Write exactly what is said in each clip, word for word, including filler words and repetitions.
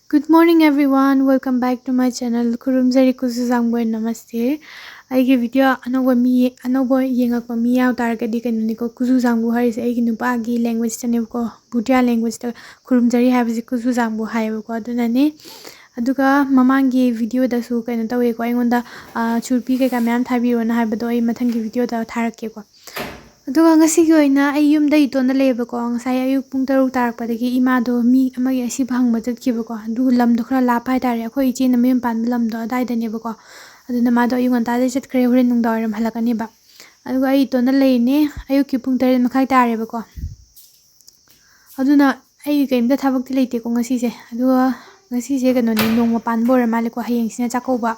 Good morning everyone, welcome back to my channel. ꯈꯨꯔꯨꯝꯖꯔꯤ ꯀꯨꯖꯨ ꯖꯥꯡꯕꯨ, ꯅꯃꯁꯇꯦ꯫ ꯑꯩꯒꯤ video ꯑꯅꯧꯕ ꯃꯤ, ꯑꯅꯧꯕ ꯌꯦꯡꯉꯛꯄ ꯃꯤ ꯌꯥꯎ ꯇꯥꯔꯒꯗꯤ ꯀꯩꯅꯣꯅꯤꯀꯣ, ꯀꯨꯖꯨ ꯖꯥꯡꯕꯨ ꯍꯥꯏꯔꯤꯁꯦ ꯑꯩꯒꯤ ꯅꯨꯄꯥꯒꯤ ꯂꯦꯡꯒ꯭ꯋꯦꯖꯇꯅꯦꯕꯀꯣ, ꯕꯨꯗꯤꯌꯥ ꯂꯦꯡꯒ꯭ꯋꯦꯖꯇ ꯈꯨꯔꯨꯝꯖꯔꯤ ꯍꯥꯏꯕꯁꯦ ꯀꯨꯖꯨ ꯖꯥꯡꯕꯨ ꯍꯥꯏꯌꯦꯕꯀꯣ꯫ ꯑꯗꯨꯅꯅꯦ, ꯑꯗꯨꯒ ꯃꯃꯥꯡꯒꯤ ꯚꯤꯗꯤꯑꯣꯗꯁꯨ ꯀꯩꯅꯣ ꯇꯧꯋꯦꯀꯣ, ꯑꯩꯉꯣꯟꯗ, ꯑ, ꯆꯨꯔꯄꯤ ꯀꯩꯀꯥ ꯃꯌꯥꯝ ꯊꯥꯕꯤꯔꯣꯅ ꯍꯥꯏꯕꯗꯣ ꯑꯩ ꯃꯊꯪꯒꯤ ꯚꯤꯗꯤꯑꯣꯗ ꯊꯥꯔꯛꯀꯦꯀꯣ꯫ ꯑꯗꯨꯒ ꯉꯁꯤꯒꯤ ꯑꯣꯏꯅ ꯑꯩ ꯌꯨꯝꯗ ꯏꯇꯣꯟꯗ ꯂꯩꯌꯦꯕꯀꯣ꯫ ꯉꯁꯥꯏ ꯑꯌꯨꯛ ꯄꯨꯡ ꯇꯔꯨꯛ ꯇꯥꯔꯛꯄꯗꯒꯤ ꯏꯃꯥꯗꯣ ꯃꯤ ꯑꯃꯒꯤ ꯑꯁꯤꯕ ꯍꯪꯕ ꯆꯠꯈꯤꯕꯀꯣ꯫ ꯑꯗꯨ ꯂꯝꯗꯣ ꯈꯔ ꯂꯥꯞꯄ ꯍꯥꯏꯇꯥꯔꯦ, ꯑꯩꯈꯣꯏ ꯏꯆꯦꯅ ꯃꯌꯨꯝ ꯄꯥꯟꯕ ꯂꯝꯗꯣ ꯑꯗꯥꯏꯗꯅꯦꯕꯀꯣ꯫ ꯑꯗꯨꯅ ꯃꯥꯗꯣ ꯑꯌꯨꯛ ꯉꯟꯇꯥꯗꯩ ꯆꯠꯈ꯭ꯔꯦ, ꯍꯣꯔꯦꯟ ꯅꯨꯡꯗꯥꯡ ꯋꯥꯏꯔꯝ ꯍꯜꯂꯛꯀꯅꯦꯕ꯫ ꯑꯗꯨꯒ ꯑꯩ ꯏꯇꯣꯟꯗ ꯂꯩꯔꯤꯅꯦ꯫ ꯑꯌꯨꯛꯀꯤ ꯄꯨꯡ ꯇꯔꯦꯠ ꯃꯈꯥꯏ ꯇꯥꯔꯦꯕꯀꯣ꯫ ꯑꯗꯨꯅ ꯑꯩꯒꯤ ꯀꯔꯤꯝꯇ ꯊꯕꯛꯇꯤ ꯂꯩꯇꯦꯀꯣ ꯉꯁꯤꯁꯦ꯫ ꯑꯗꯨꯒ ꯉꯁꯤꯁꯦ ꯀꯩꯅꯣꯅꯤ, ꯅꯣꯡꯃ ꯄꯥꯟꯕ ꯑꯣꯏꯔ ꯃꯥꯜꯂꯦꯀꯣ, ꯍꯌꯦꯡꯁꯤꯅ ꯆꯥꯛꯀꯧꯕ꯫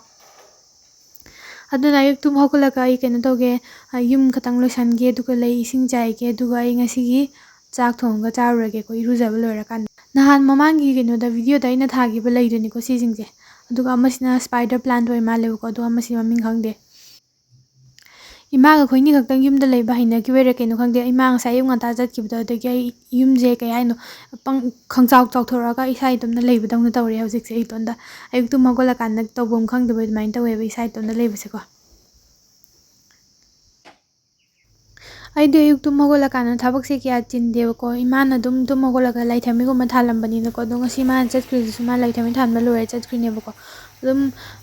ꯑꯗꯨꯅ ꯑꯌꯨꯛ ꯇꯨꯝ ꯍꯧꯒꯠꯂꯒ ꯑꯩ ꯀꯩꯅꯣ ꯇꯧꯒꯦ, ꯑ, ꯌꯨꯝ ꯈꯇꯪ ꯂꯣꯏꯁꯟꯒꯦ, ꯑꯗꯨꯒ ꯂꯩ ꯏꯁꯤꯡ ꯆꯥꯏꯒꯦ, ꯑꯗꯨꯒ ꯑꯩ ꯉꯁꯤꯒꯤ ꯆꯥꯛ ꯊꯣꯡꯉꯒ ꯆꯥꯔꯨꯔꯒꯦꯀꯣ, ꯏꯔꯨꯖꯕ ꯂꯣꯏꯔꯀꯥꯟꯗ꯫ ꯅꯍꯥꯟ ꯃꯃꯥꯡꯒꯤ ꯀꯩꯅꯣꯗ, ꯚꯤꯗꯤꯑꯣꯗ ꯑꯩꯅ ꯊꯥꯈꯤꯕ ꯂꯩꯗꯨꯅꯤꯀꯣ ꯁꯤꯁꯤꯡꯁꯦ꯫ ꯑꯗꯨꯒ ꯑꯃꯁꯤꯅ spider plant ꯑꯣꯏ ꯃꯥꯜꯂꯦꯕꯀꯣ, ꯑꯗꯣ ꯑꯃꯁꯤ ꯃꯃꯤꯡ ꯈꯪꯗꯦ꯫ ꯏꯃꯥꯒ ꯑꯩꯈꯣꯏꯅꯤ ꯈꯛꯇꯪ ꯌꯨꯝꯗ ꯂꯩꯕ ꯍꯩꯅꯈꯤꯕꯩꯔꯥ ꯀꯩꯅꯣ ꯈꯪꯗꯦ, ꯏꯃꯥ ꯉꯁꯥꯏ ꯑꯌꯨꯛ ꯉꯟꯇꯥ ꯆꯠꯈꯤꯕꯗꯣ, ꯑꯗꯒꯤ ꯑꯩ ꯌꯨꯝꯁꯦ ꯀꯩ ꯍꯥꯏꯅꯣ, ꯄꯪ-, ꯈꯪꯆꯥꯎ ꯆꯥꯎꯊꯣꯔꯛꯑꯒ ꯏꯁꯥ ꯏꯇꯣꯝꯇ ꯂꯩꯕꯗꯧꯅ ꯇꯧꯔꯦ ꯍꯧꯖꯤꯛꯁꯦ꯫ ꯏꯇꯣꯝꯇ ꯑꯌꯨꯛ ꯇꯨꯝ ꯍꯧꯒꯠꯂꯀꯥꯟꯗ ꯇꯧꯐꯝ ꯈꯪꯗꯕ ꯑꯗꯨꯃꯥꯏꯅ ꯇꯧꯋꯦꯕ ꯏꯁꯥ ꯏꯇꯣꯝꯇ ꯂꯩꯕꯁꯦꯀꯣ꯫ ꯑꯩꯗꯤ ꯑꯌꯨꯛ ꯇꯨꯝ ꯍꯧꯒꯠꯂꯀꯥꯟꯗ ꯊꯕꯛꯁꯦ ꯀꯌꯥ ꯆꯤꯟꯗꯦꯕꯀꯣ꯫ ꯏꯃꯥꯅ ꯑꯗꯨꯝ ꯇꯨꯝ ꯍꯧꯒꯠꯂꯒ ꯂꯥꯏ ꯊꯥꯎꯃꯩꯒꯨꯝꯕ ꯊꯥꯜꯂꯝꯕꯅꯤꯅꯀꯣ꯫ ꯑꯗꯣ ꯉꯁꯤ ꯃꯥꯅ ꯆꯠꯈ꯭ꯔꯤꯗꯨꯁꯨ ꯃꯥ ꯂꯥꯏ ꯊꯥꯎꯃꯩ ꯊꯥꯟꯕ ꯂꯣꯏꯔ ꯆꯠꯈ꯭ꯔꯤꯅꯦꯕꯀꯣ꯫ ꯑꯗꯨꯝ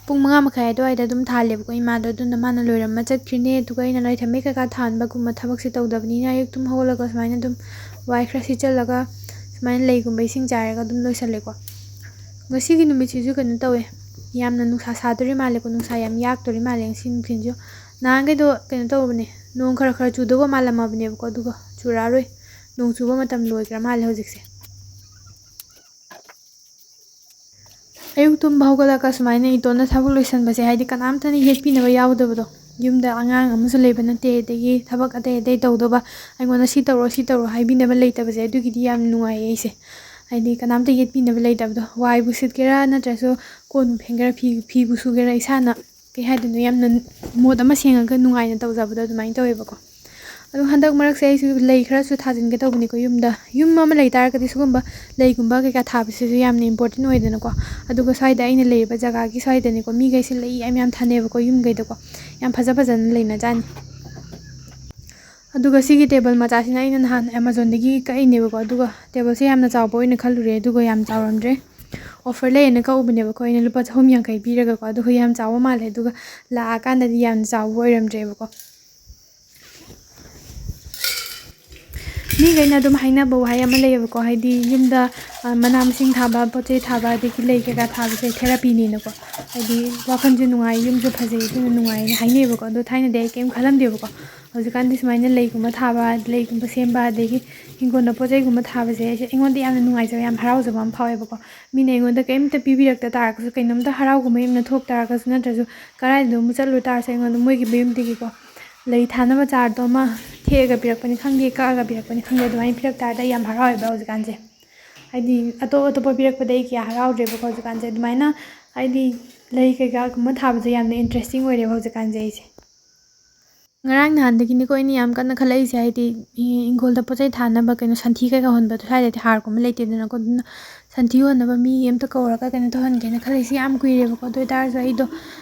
ꯄꯨꯡ ꯃꯉꯥ ꯃꯈꯥꯏ ꯑꯗꯨꯋꯥꯏꯗ ꯑꯗꯨꯝ ꯊꯥꯜꯂꯦꯕꯀꯣ ꯏꯃꯥꯗꯣ꯫ ꯑꯗꯨꯅ ꯃꯥꯅ ꯂꯣꯏꯔꯝꯃ ꯆꯠꯈ꯭ꯔꯤꯅꯦ꯫ ꯑꯗꯨꯒ ꯑꯩꯅ ꯂꯥꯏ ꯊꯥꯎꯃꯩ ꯀꯩꯀꯥ ꯊꯥꯟꯕꯒꯨꯝꯕ ꯊꯕꯛꯁꯦ ꯇꯧꯗꯕꯅꯤꯅ ꯑꯌꯨꯛ ꯇꯨꯝ ꯍꯧꯒꯠꯂꯒ ꯁꯨꯃꯥꯏꯅ ꯑꯗꯨꯝ ꯋꯥꯏ ꯈꯔ ꯁꯤꯠꯆꯜꯂꯒ ꯁꯨꯃꯥꯏꯅ ꯂꯩꯒꯨꯝꯕ ꯏꯁꯤꯡ ꯆꯥꯏꯔꯒ ꯑꯗꯨꯝ ꯂꯣꯏꯁꯜꯂꯦꯀꯣ꯫ ꯉꯁꯤꯒꯤ ꯅꯨꯃꯤꯠꯁꯤꯁꯨ ꯀꯩꯅꯣ ꯇꯧꯋꯦ, ꯌꯥꯝꯅ ꯅꯨꯡꯁꯥ ꯁꯥꯗꯣꯔꯤ ꯃꯥꯜꯂꯦꯀꯣ, ꯅꯨꯡꯁꯥ ꯌꯥꯝ ꯌꯥꯛꯇꯣꯔꯤ ꯃꯥꯜꯂꯦ ꯉꯁꯤ ꯅꯨꯡꯊꯤꯜꯁꯨ꯫ ꯅꯍꯥꯟꯈꯩꯗꯣ ꯀꯩꯅꯣ ꯇꯧꯕꯅꯦ, ꯅꯣꯡ ꯈꯔ ꯈꯔ ꯆꯨꯗꯧꯕ ꯃꯥꯜꯂꯝꯃꯕꯅꯦꯕꯀꯣ, ꯑꯗꯨꯒ ꯆꯨꯔꯛꯑꯔꯣꯏ꯫ ꯅꯣꯡ ꯆꯨꯕ ꯃꯇꯝ ꯂꯣꯏꯈ꯭ꯔ ꯃꯥꯜꯂꯦ ꯍꯧꯖꯤꯛꯁꯦ꯫ ꯑꯌꯨꯛ ꯇꯨꯝꯕ ꯍꯧꯒꯠꯂꯒ ꯁꯨꯃꯥꯏꯅ ꯏꯇꯣꯝꯅ ꯊꯕꯛ ꯂꯣꯏꯁꯟꯕꯁꯦ, ꯍꯥꯏꯗꯤ ꯀꯅꯥꯝꯇꯅ ꯌꯦꯠꯄꯤꯅꯕ ꯌꯥꯎꯗꯕꯗꯣ, ꯌꯨꯝꯗ ꯑꯉꯥꯡ ꯑꯃꯁꯨ ꯂꯩꯕ ꯅꯠꯇꯦ, ꯑꯗꯒꯤ ꯊꯕꯛ ꯑꯇꯩ ꯑꯇꯩ ꯇꯧꯗꯧꯕ, ꯑꯩꯉꯣꯟꯗ "ꯁꯤ ꯇꯧꯔꯣ, ꯁꯤ ꯇꯧꯔꯣ" ꯍꯥꯏꯕꯤꯅꯕ ꯂꯩꯇꯕꯁꯦ, ꯑꯗꯨꯒꯤꯗꯤ ꯌꯥꯝ ꯅꯨꯡꯉꯥꯏꯌꯦ ꯑꯩꯁꯦ꯫ ꯍꯥꯏꯗꯤ ꯀꯅꯥꯝꯇ ꯌꯦꯠꯄꯤꯅꯕ ꯂꯩꯇꯕꯗꯣ, ꯋꯥꯏꯕꯨ ꯁꯤꯠꯀꯦꯔꯥ ꯅꯠꯇ꯭ꯔꯁꯨ ꯀꯣꯟꯕꯨ ꯐꯦꯡꯒꯦꯔꯥ, ꯐꯤ, ꯐꯤꯕꯨ ꯁꯨꯒꯦꯔꯥ, ꯏꯁꯥꯅ ꯀꯩ ꯍꯥꯏꯗꯣꯏꯅꯣ, ꯌꯥꯝꯅ ꯃꯣꯠ ꯑꯃ ꯁꯦꯡꯉꯒ ꯅꯨꯡꯉꯥꯏꯅ ꯇꯧꯖꯕꯗꯣ ꯑꯗꯨꯃꯥꯏꯅ ꯇꯧꯋꯦꯕꯀꯣ꯫ ꯑꯗꯣ ꯍꯟꯗꯛ ꯃꯔꯛꯁꯦ ꯑꯩꯁꯨ ꯂꯩ ꯈꯔꯁꯨ ꯊꯥꯖꯤꯟꯒꯦ ꯇꯧꯕꯅꯤꯀꯣ ꯌꯨꯝꯗ꯫ ꯌꯨꯝ ꯑꯃ ꯂꯩ ꯇꯥꯔꯒꯗꯤ ꯁꯤꯒꯨꯝꯕ ꯂꯩꯒꯨꯝꯕ ꯀꯩꯀꯥ ꯊꯥꯕꯁꯤꯁꯨ ꯌꯥꯝꯅ important ꯑꯣꯏꯗꯅꯀꯣ꯫ ꯑꯗꯨꯒ ꯁ꯭ꯋꯥꯏꯗ ꯑꯩꯅ ꯂꯩꯔꯤꯕ ꯖꯒꯥꯒꯤ ꯁ꯭ꯋꯥꯏꯗꯅꯤꯀꯣ ꯃꯤꯈꯩꯁꯦ ꯂꯩ ꯌꯥꯝ ꯌꯥꯝ ꯊꯥꯅꯩꯑꯕꯀꯣ ꯌꯨꯝꯈꯩꯗꯀꯣ꯫ ꯌꯥꯝ ꯐꯖ ꯐꯖꯅ ꯂꯩꯅꯖꯥꯠꯅꯤ꯫ ꯑꯗꯨꯒ ꯁꯤꯒꯤ table ꯃꯆꯥꯁꯤꯅ ꯑꯩꯅ ꯅꯍꯥꯟ Amazonꯗꯒꯤ ꯀꯛꯏꯅꯦꯕꯀꯣ꯫ ꯑꯗꯨꯒ tableꯁꯦ ꯌꯥꯝꯅ ꯆꯥꯎꯕ ꯑꯣꯏꯅ ꯈꯜꯂꯨꯔꯦ, ꯑꯗꯨꯒ ꯌꯥꯝ ꯆꯥꯎꯔꯝꯗ꯭ꯔꯦ꯫ Offer ꯂꯩꯌꯦꯅ ꯀꯛꯎꯕꯅꯦꯕꯀꯣ ꯑꯩꯅ ꯂꯨꯄꯥ ꯆꯍꯨꯝ ꯌꯥꯡꯈꯩ ꯄꯤꯔꯒꯀꯣ꯫ ꯑꯗꯨꯒ ꯌꯥꯝ ꯆꯥꯎꯕ ꯃꯥꯜꯂꯦ, ꯑꯗꯨꯒ ꯂꯥꯛꯑꯀꯥꯟꯗꯗꯤ ꯌꯥꯝ ꯆꯥꯎꯕ ꯑꯣꯏꯔꯝꯗ꯭ꯔꯦꯕꯀꯣ꯫ ꯃꯤꯈꯩꯅ ꯑꯗꯨꯝ ꯍꯥꯏꯅꯕ ꯋꯥꯍꯩ ꯑꯃ ꯂꯩꯌꯦꯕꯀꯣ, ꯍꯥꯏꯗꯤ ꯌꯨꯝꯗ, ꯑ, ꯃꯅꯥ ꯃꯁꯤꯡ ꯊꯥꯕ, ꯄꯣꯠ ꯆꯩ ꯊꯥꯕ, ꯑꯗꯒꯤ ꯂꯩ ꯀꯩꯀꯥ ꯊꯥꯕꯁꯦ therapyꯅꯦꯅꯀꯣ꯫ ꯍꯥꯏꯗꯤ ꯋꯥꯈꯜꯁꯨ ꯅꯨꯡꯉꯥꯏ, ꯌꯨꯝꯁꯨ ꯐꯖꯩ, ꯑꯗꯨꯅ ꯅꯨꯡꯉꯥꯏꯅ ꯍꯥꯏꯅꯩꯌꯦꯕꯀꯣ꯫ ꯑꯗꯣ ꯊꯥꯏꯅꯗꯤ ꯑꯩ ꯀꯩꯝ ꯈꯜꯂꯝꯗꯦꯕꯀꯣ꯫ ꯍꯧꯖꯤꯛꯀꯥꯟꯗꯤ ꯁꯨꯃꯥꯏꯅ ꯂꯩꯒꯨꯝꯕ ꯊꯥꯕ, ꯂꯩꯒꯨꯝꯕ ꯁꯦꯝꯕ, ꯑꯗꯒꯤ ꯍꯤꯡꯒꯣꯜꯗ ꯄꯣꯠ ꯆꯩꯒꯨꯝꯕ ꯊꯥꯕꯁꯦ ꯑꯩꯁꯦ, ꯑꯩꯉꯣꯟꯗ ꯌꯥꯝꯅ ꯅꯨꯡꯉꯥꯏꯖꯕ, ꯌꯥꯝ ꯍꯔꯥꯎꯖꯕ ꯑꯃ ꯐꯥꯎꯋꯦꯕꯀꯣ꯫ ꯃꯤꯅ ꯑꯩꯉꯣꯟꯗ ꯀꯩꯝꯇ ꯄꯤꯕꯤꯔꯛꯇ ꯇꯥꯔꯒꯁꯨ, ꯀꯩꯅꯣꯝꯇ ꯍꯔꯥꯎ ꯀꯨꯝꯍꯩ ꯑꯃ ꯊꯣꯛ ꯇꯥꯔꯒꯁꯨ, ꯅꯠꯇ꯭ꯔꯁꯨ ꯀꯗꯥꯏꯗꯅꯣ ꯑꯃ ꯆꯠꯂꯨ ꯇꯥꯔꯁꯨ, ꯑꯩꯉꯣꯟꯗ ꯃꯣꯏꯒꯤ ꯃꯌꯨꯝꯗꯒꯤꯀꯣ ꯂꯩ ꯊꯥꯅꯕ ꯆꯥꯔꯗꯣ ꯑꯃ ꯊꯦꯛꯑꯒ ꯄꯤꯔꯛꯄꯅꯤ ꯈꯪꯗꯦ, ꯀꯛꯑꯒ ꯄꯤꯔꯛꯄꯅꯤ ꯈꯪꯗꯦ, ꯑꯗꯨꯃꯥꯏꯅ ꯄꯤꯔꯛ ꯇꯥꯔꯗꯤ ꯑꯩ ꯌꯥꯝ ꯍꯔꯥꯎꯋꯦꯕ ꯍꯧꯖꯤꯛꯀꯥꯟꯁꯦ꯫ ꯍꯥꯏꯗꯤ ꯑꯇꯣꯞ ꯑꯇꯣꯞꯄ ꯄꯤꯔꯛꯄꯗ ꯑꯩ ꯀꯌꯥ ꯍꯔꯥꯎꯗ꯭ꯔꯦꯕꯀꯣ ꯍꯧꯖꯤꯛꯀꯥꯟꯁꯦ꯫ ꯑꯗꯨꯃꯥꯏꯅ ꯍꯥꯏꯗꯤ ꯂꯩ ꯀꯩꯀꯥꯒꯨꯝꯕ ꯊꯥꯕꯁꯦ ꯌꯥꯝꯅ interesting ꯑꯣꯏꯔꯦꯕ ꯍꯧꯖꯤꯛꯀꯥꯟꯁꯦ ꯑꯩꯁꯦ꯫ ꯉꯔꯥꯡ ꯅꯍꯥꯟꯗꯒꯤꯅꯤꯀꯣ ꯑꯩꯅ ꯌꯥꯝ ꯀꯟꯅ ꯈꯜꯂꯛꯏꯁꯦ, ꯍꯥꯏꯗꯤ, ꯏ-, ꯏꯪꯈꯣꯜꯗ ꯄꯣꯠ ꯆꯩ ꯊꯥꯅꯕ ꯀꯩꯅꯣ ꯁꯟꯊꯤ ꯀꯩꯀꯥ ꯍꯨꯟꯕꯗꯣ ꯁ꯭ꯋꯥꯏꯗꯗꯤ ꯍꯥꯔꯒꯨꯝꯕ ꯂꯩꯇꯦꯗꯅꯀꯣ꯫ ꯑꯗꯨꯅ ꯁꯟꯊꯤ ꯍꯣꯟꯅꯕ ꯃꯤ ꯑꯝꯇ ꯀꯧꯔꯒ ꯀꯩꯅꯣ ꯇꯧꯍꯟꯒꯦꯅ ꯈꯜꯂꯛꯏꯁꯦ ꯌꯥꯝ ꯀꯨꯏꯔꯦꯕꯀꯣ꯫ ꯑꯗꯨ ꯑꯣꯏꯇꯥꯔꯁꯨ ꯑꯩꯗꯣ,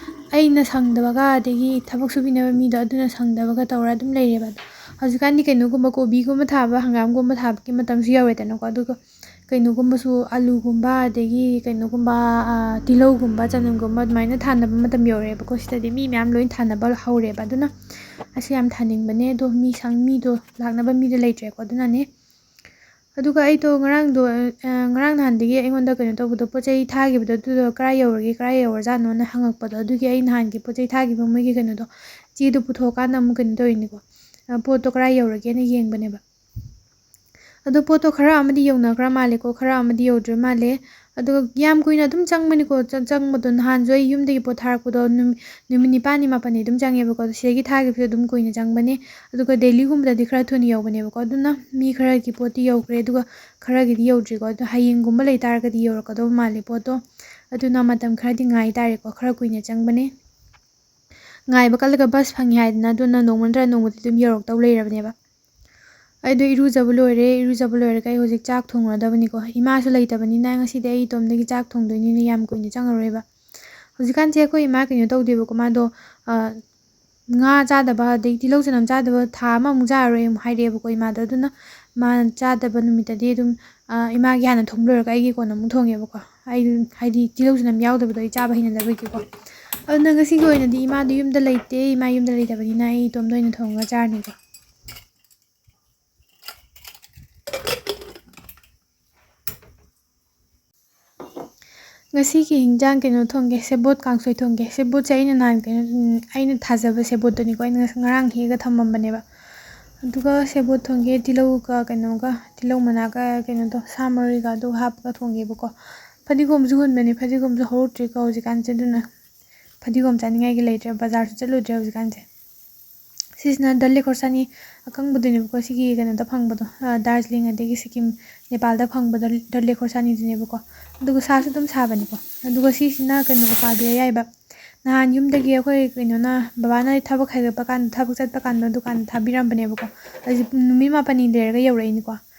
ꯑꯩꯅ ꯁꯪꯗꯕꯒ ꯑꯗꯒꯤ ꯊꯕꯛ ꯁꯨꯕꯤꯅꯕ ꯃꯤꯗꯣ ꯑꯗꯨꯅ ꯁꯪꯗꯕꯒ ꯇꯧꯔ ꯑꯗꯨꯝ ꯂꯩꯔꯦꯕ꯫ ꯑꯗꯣ ꯍꯧꯖꯤꯛꯀꯥꯟꯗꯤ ꯀꯩꯅꯣꯒꯨꯝꯕ ꯀꯣꯕꯤꯒꯨꯝꯕ ꯊꯥꯕ, ꯍꯪꯒꯥꯝꯒꯨꯝꯕ ꯊꯥꯕꯒꯤ ꯃꯇꯝꯁꯨ ꯌꯧꯔꯦꯗꯅꯀꯣ꯫ ꯑꯗꯨꯒ ꯀꯩꯅꯣꯒꯨꯝꯕꯁꯨ, ꯑꯂꯨꯒꯨꯝꯕ, ꯑꯗꯒꯤ ꯀꯩꯅꯣꯒꯨꯝꯕ, ꯑ, ꯇꯤꯜꯍꯧꯒꯨꯝꯕ, ꯆꯅꯝꯒꯨꯝꯕ ꯑꯗꯨꯃꯥꯏꯅ ꯊꯥꯅꯕ ꯃꯇꯝ ꯌꯧꯔꯛꯑꯦꯕꯀꯣ꯫ ꯁꯤꯗꯗꯤ ꯃꯤ ꯃꯌꯥꯝ ꯂꯣꯏ ꯊꯥꯅꯕ ꯍꯧꯔꯦꯕ꯫ ꯑꯗꯨꯅ ꯑꯩꯁꯨ ꯌꯥꯝ ꯊꯥꯅꯤꯡꯕꯅꯦ, ꯑꯗꯣ ꯃꯤ ꯁꯪ-, ꯃꯤꯗꯣ ꯂꯥꯛꯅꯕ ꯃꯤꯗꯣ ꯂꯩꯇ꯭ꯔꯦꯀꯣ꯫ ꯑꯗꯨꯅꯅꯦ꯫ ꯑꯗꯨꯒ ꯑꯩꯗꯣ ꯉꯔꯥꯡꯗꯣ, ꯑ, ꯉꯔꯥꯡ ꯅꯍꯥꯟꯗꯒꯤ ꯑꯩꯉꯣꯟꯗ ꯀꯩꯅꯣ ꯇꯧꯕꯗꯣ, ꯄꯣꯠ ꯆꯩ ꯊꯥꯈꯤꯕꯗꯣ, ꯑꯗꯨꯗꯣ ꯀꯔꯥꯏ ꯌꯧꯔꯒꯦ, ꯀꯔꯥꯏ ꯌꯧꯔꯖꯥꯠꯅꯣꯅ ꯍꯪꯉꯛꯄꯗꯣ, ꯑꯗꯨꯒꯤ ꯑꯩ ꯅꯍꯥꯟꯒꯤ ꯄꯣꯠ ꯆꯩ ꯊꯥꯈꯤꯕ ꯃꯣꯏꯒꯤ ꯀꯩꯅꯣꯗꯣ, ꯆꯦꯗꯣ ꯄꯨꯊꯣꯛꯑꯀꯥꯟꯗ ꯑꯃꯨꯛ ꯀꯩꯅꯣ ꯇꯧꯔꯤꯅꯤꯀꯣ꯫ ꯑ, ꯄꯣꯠꯇꯣ ꯀꯔꯥꯏ ꯌꯧꯔꯒꯦꯅ ꯌꯦꯡꯕꯅꯦꯕ꯫ ꯑꯗꯣ ꯄꯣꯠꯇꯣ ꯈꯔ ꯑꯃꯗꯤ ꯌꯧꯅꯈ꯭ꯔ ꯃꯥꯜꯂꯦꯀꯣ, ꯈꯔ ꯑꯃꯗꯤ ꯌꯧꯗ꯭ꯔ ꯃꯥꯜꯂꯦ꯫ ꯑꯗꯨꯒ ꯌꯥꯝ ꯀꯨꯏꯅ ꯑꯗꯨꯝ ꯆꯪꯕꯅꯤꯀꯣ, ꯆ-, ꯆꯪꯕꯗꯣ꯫ ꯅꯍꯥꯟꯁꯨ ꯑꯩ ꯌꯨꯝꯗꯒꯤ ꯄꯣꯠ ꯊꯥꯔꯛꯄꯗꯣ ꯅꯨꯃꯤ-, ꯅꯨꯃꯤꯠ ꯅꯤꯄꯥꯜꯅꯤ ꯃꯥꯄꯜꯅꯤ ꯑꯗꯨꯝ ꯆꯪꯉꯦꯕꯀꯣ꯫ ꯑꯗꯣ ꯁꯤꯗꯒꯤ ꯊꯥꯈꯤꯕꯁꯨ ꯑꯗꯨꯝ ꯀꯨꯏꯅ ꯆꯪꯕꯅꯦ꯫ ꯑꯗꯨꯒ ꯗꯦꯜꯂꯤꯒꯨꯝꯕꯗꯗꯤ ꯈꯔ ꯊꯨꯅ ꯌꯧꯕꯅꯦꯕꯀꯣ꯫ ꯑꯗꯨꯅ ꯃꯤ ꯈꯔꯒꯤ ꯄꯣꯠꯇꯤ ꯌꯧꯈ꯭ꯔꯦ, ꯑꯗꯨꯒ ꯈꯔꯒꯤꯗꯤ ꯌꯧꯗ꯭ꯔꯤꯀꯣ꯫ ꯑꯗꯣ ꯍꯌꯦꯡꯒꯨꯝꯕ ꯂꯩꯇꯥꯔꯒꯗꯤ ꯌꯧꯔꯛꯀꯗꯧꯕ ꯃꯥꯜꯂꯦ ꯄꯣꯠꯇꯣ꯫ ꯑꯗꯨꯅ ꯃꯇꯝ ꯈꯔꯗꯤ ꯉꯥꯏ ꯇꯥꯔꯦꯀꯣ, ꯈꯔ ꯀꯨꯏꯅ ꯆꯪꯕꯅꯦ꯫ ꯉꯥꯏꯕ ꯀꯜꯂꯒ ꯕꯁ ꯐꯪꯉꯤ ꯍꯥꯏꯗꯅ, ꯑꯗꯨꯅ ꯅꯣꯡꯃ ꯅꯠꯇ꯭ꯔꯒ ꯅꯣꯡꯃꯗꯤ ꯑꯗꯨꯝ ꯌꯧꯔꯛꯇꯧ ꯂꯩꯔꯕꯅꯦꯕ꯫ ꯑꯩꯗꯣ ꯏꯔꯨꯖꯕ ꯂꯣꯏꯔꯦ꯫ ꯏꯔꯨꯖꯕ ꯂꯣꯏꯔꯒ ꯑꯩ ꯍꯧꯖꯤꯛ ꯆꯥꯛ ꯊꯣꯡꯉꯨꯔꯗꯕꯅꯤꯀꯣ꯫ ꯏꯃꯥꯁꯨ ꯂꯩꯇꯕꯅꯤꯅ ꯉꯁꯤꯗꯤ ꯑꯩ ꯏꯇꯣꯝꯗꯒꯤ ꯆꯥꯛ ꯊꯣꯡꯗꯣꯏꯅꯤꯅ ꯌꯥꯝ ꯀꯨꯏꯅ ꯆꯪꯉꯔꯣꯏꯕ꯫ ꯍꯧꯖꯤꯛꯀꯥꯟꯁꯦ ꯑꯩꯈꯣꯏ ꯏꯃꯥ ꯀꯩꯅꯣ ꯇꯧꯗꯦꯕꯀꯣ, ꯃꯥꯗꯣ, ꯑ, ꯉꯥ ꯆꯥꯗꯕ, ꯑꯗꯩ ꯇꯤꯜꯍꯧ ꯆꯅꯝ ꯆꯥꯗꯕ ꯊꯥ ꯑꯃꯃꯨꯛ ꯆꯥꯔꯔꯣꯏ ꯑꯃꯨꯛ ꯍꯥꯏꯔꯛꯑꯦꯕꯀꯣ ꯏꯃꯥꯗꯣ꯫ ꯑꯗꯨꯅ ꯃꯥ ꯆꯥꯗꯕ ꯅꯨꯃꯤꯠꯇꯗꯤ ꯑꯗꯨꯝ, ꯑ, ꯏꯃꯥꯒꯤ ꯍꯥꯟꯅ ꯊꯣꯡꯕ ꯂꯣꯏꯔꯒ ꯑꯩꯒꯤ ꯀꯣꯟꯅ ꯑꯃꯨꯛ ꯊꯣꯡꯉꯦꯕꯀꯣ꯫ ꯑꯩ, ꯍꯥꯏꯗꯤ, ꯇꯤꯜꯍꯧ ꯆꯅꯝ ꯌꯥꯎꯗꯕꯗꯣ ꯑꯩ ꯆꯥꯕ ꯍꯩꯅꯗꯕꯒꯤꯀꯣ꯫ ꯑꯗꯨꯅ ꯉꯁꯤꯒꯤ ꯑꯣꯏꯅꯗꯤ ꯏꯃꯥꯗꯣ ꯌꯨꯝꯗ ꯂꯩꯇꯦ꯫ ꯏꯃꯥ ꯌꯨꯝꯗ ꯂꯩꯇꯕꯅꯤꯅ ꯑꯩ ꯏꯇꯣꯝꯗ ꯑꯣꯏꯅ ꯊꯣꯡꯉꯒ ꯆꯥꯔꯅꯤꯀꯣ꯫ ꯉꯁꯤꯒꯤ ꯍꯤꯟꯖꯥꯡ ꯀꯩꯅꯣ ꯊꯣꯡꯒꯦ, ꯁꯦꯕꯣꯠ ꯀꯥꯡꯁꯣꯏ ꯊꯣꯡꯒꯦ꯫ ꯁꯦꯕꯣꯠꯁꯦ ꯑꯩꯅ ꯅꯍꯥꯟ ꯀꯩꯅꯣ, ꯎꯝ, ꯑꯩꯅ ꯊꯥꯖꯕ ꯁꯦꯕꯣꯠꯇꯨꯅꯤꯀꯣ, ꯑꯩꯅ ꯉꯁ-, ꯉꯔꯥꯡ ꯍꯦꯛꯑꯒ ꯊꯝꯃꯝꯕꯅꯦꯕ꯫ ꯑꯗꯨꯒ ꯁꯦꯕꯣꯠ ꯊꯣꯡꯒꯦ, ꯇꯤꯜꯍꯧꯒ ꯀꯩꯅꯣꯒ, ꯇꯤꯜꯍꯧ ꯃꯅꯥꯒ ꯀꯩꯅꯣꯗꯣ, ꯁꯥ ꯃꯔꯣꯏꯒ ꯑꯗꯨ ꯍꯥꯞꯄꯒ ꯊꯣꯡꯒꯦꯕꯀꯣ꯫ ꯐꯗꯤꯒꯣꯝꯁꯨ ꯍꯨꯟꯕꯅꯦ, ꯐꯗꯤꯒꯣꯝꯁꯨ ꯍꯧꯔꯛꯇ꯭ꯔꯤꯀꯣ ꯍꯧꯖꯤꯛꯀꯥꯟꯁꯦ, ꯑꯗꯨꯅ ꯐꯗꯤꯒꯣꯝ ꯆꯥꯅꯤꯡꯉꯥꯏꯒꯤ ꯂꯩꯇ꯭ꯔꯦ, ꯕꯖꯥꯔꯁꯨ ꯆꯠꯂꯨꯗ꯭ꯔꯦ ꯍꯧꯖꯤꯛꯀꯥꯟꯁꯦ꯫ ꯁꯤꯁꯤꯅ ꯗꯜ ꯂꯦꯈꯣꯔꯁꯥꯅꯤ ꯑꯀꯪꯕꯗꯨꯅꯦꯕꯀꯣ, ꯁꯤꯒꯤ ꯀꯩꯅꯣꯗ ꯐꯪꯕꯗꯣ, ꯑ, ꯗꯥꯔꯖꯤꯂꯤꯡ ꯑꯗꯒꯤ ꯁꯤꯀꯤꯝ, ꯅꯦꯄꯥꯜꯗ ꯐꯪꯕꯗꯣ ꯗꯜ ꯂꯦꯈꯣꯔꯁꯥꯅꯤꯗꯨꯅꯦꯕꯀꯣ꯫ ꯑꯗꯨꯒ ꯁꯥꯁꯨ ꯑꯗꯨꯝ ꯁꯥꯕꯅꯤꯀꯣ꯫ ꯑꯗꯨꯒ ꯁꯤꯁꯤꯅ ꯀꯩꯅꯣ, ꯎꯄꯥꯜꯗꯤ ꯑꯌꯥꯏꯕ꯫ ꯅꯍꯥꯟ ꯌꯨꯝꯗꯒꯤ ꯑꯩꯈꯣꯏ ꯀꯩꯅꯣꯅ, ꯕꯕꯥꯅ ꯊꯕꯛ ꯍꯥꯏꯒꯠꯄ ꯀꯥꯟꯗ, ꯊꯕꯛ ꯆꯠꯄ ꯀꯥꯟꯗ ꯗꯨꯀꯥꯟꯗ ꯊꯥꯕꯤꯔꯝꯕꯅꯦꯕꯀꯣ꯫ ꯑꯩꯁꯦ ꯅꯨꯃꯤꯠ ꯃꯥꯄꯟꯅꯤ ꯂꯩꯔꯒ ꯌꯧꯔꯛꯏꯅꯤꯀꯣ꯫